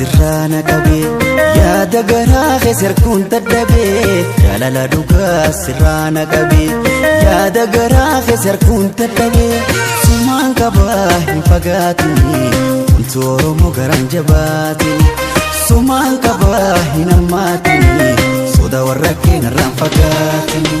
Sirraa na qabee, yaada garaa keessa erguun dadhabee. Jaalala dhugaa sirraa na qabee, yaada garaa keessa erguun dadhabee. Sumaan qabaa hin fagaatini, wanti Oromoo garaan jabaatini. Sumaan qabaa hin hammaatini, soda warra keenarraan fagaatini.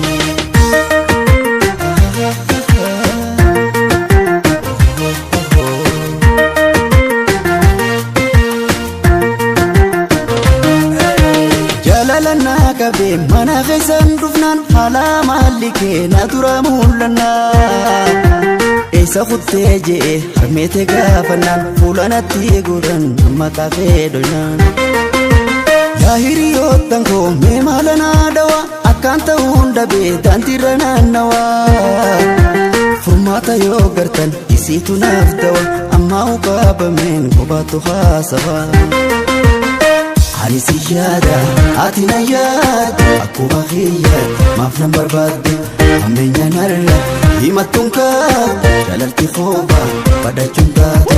Jaalala naa qabee mana keessan dhufnaan, haala maalli kee na dura mul'annaa. Eessa kuttee jee harmeete gaafannaan, fuula natti godhan maqaa kee dhoynaan. Yaa hiriyoottan koo, mee maala naa dhawa, akkaan ta'uun dhabee daandiirra naannawaa. Furmaata yoo gartan isiitu naaf dawa, ammaa uqaabameen kophaatu haasawaa. Ani si yaada, ati na yaaddu, akkuma kiyyaatti maaf nan barbaaddu? Hammeenya narra himattuun kaabdu, jaalalti koobaa badhachuun taatu.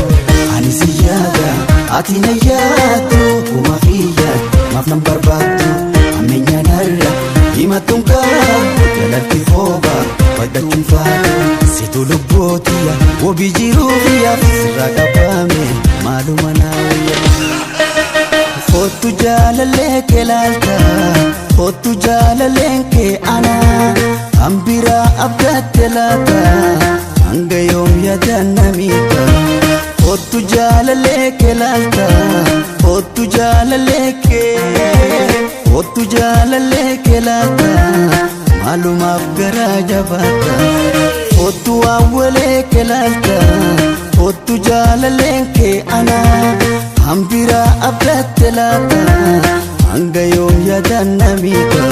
Ani si yaada, ati na yaaddu, akkuma kiyyaatti maaf nan barbaaddu? Hammeenya narra himattuun kaabdu, jaalalti koobaa badhachuun taatu. Situ lubbootiya wabii jiruu kiyyaaf, sirraa qabame maaluma naa wayya. Kottu jaalallee kee laalta, kottu jaalalleen kee ana hambiraa abdatte laata, hanga yoom yaadan namiidha. Kottu jaalallee kee laalta, kottu jaalallee kee, kottu jaalallee kee laalta, maalumaaf garaa jabaata. Kottu awwalee kee laalta, kottu jaalalleen kee ana hambiraa abdatte laata, hanga yoom yaadan namiidha.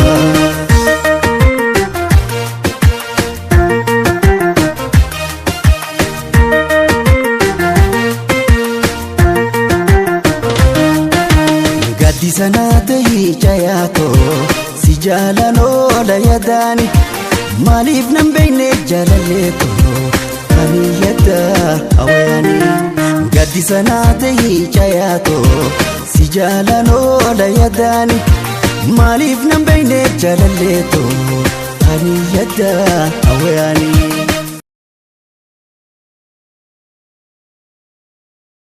Gaddisa naa ta'ii cayaatoo, si jaalan oola yadaani, maaliif nan beekne jaalalleetoo ani yadda hawayaani. Gaddisa naa ta'ii cayaatoo, si jaalan oola yadaani, maaliif nan beekne jaalalleetoo ani yadda hawayaani.